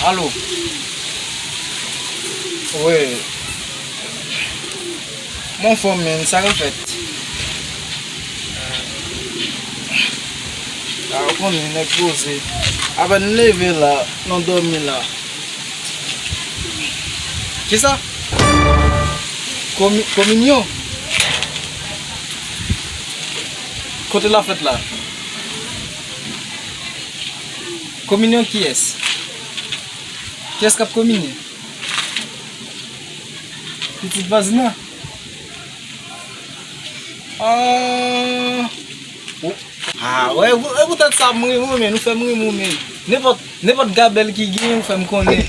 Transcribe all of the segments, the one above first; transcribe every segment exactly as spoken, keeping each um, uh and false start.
Alo. Wi. Mwen anfòm, men, sa k ap fèt? A, ou konnen, nèg poze. Apèn m leve la, nan dòmi la. Kisa? Komi-, kominyon? Kote l ap fèt la? Kominyon kiyès? Kiyès k ap kominye? Pitit vwazin nan? Ah. Ah, wè, wè, poutèt sa m ri, wi, men, ou fè m ri, wi, men. Nenpòt, nenpòt gabèl ki genyen, ou fè m konnen.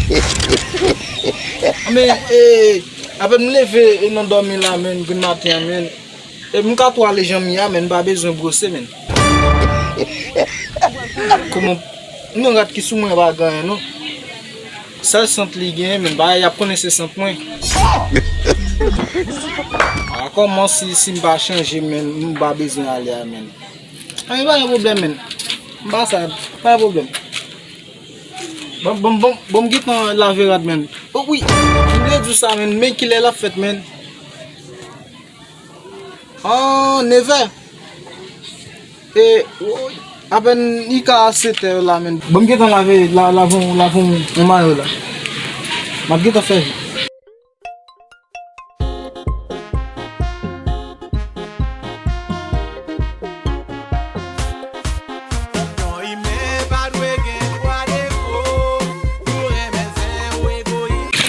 Men, eh, apèn m leve, eh, nan dòmi la, men, grenmaten an, men. E m ka tou ale jan m ye a, men m pa bezwen bwose, men. Kòman, non, rat ki sou mwen pa gen anyen, non. Sèl sant li genyen, men, bagay y ap konnen se sant mwen. A, kòman si, si m pa chanje, men, m pa bezwen ale a, men. Anyen, pa gen pwoblèm, men. M pa sa, pa gen pwoblèm. Bon, bon, bon, bon, m gentan lave rad, men. O wi, m vle di w sa, men, men kilè l ap fèt, men. An nevè. E, woy, apèn li ka setè la, men. Bon, m gentan lave, la, lave, lave yon, yon mayo la. M ap gentan fè. Yon imen pa dwe gen twa defo. Ou renmen zen, ou egoyis.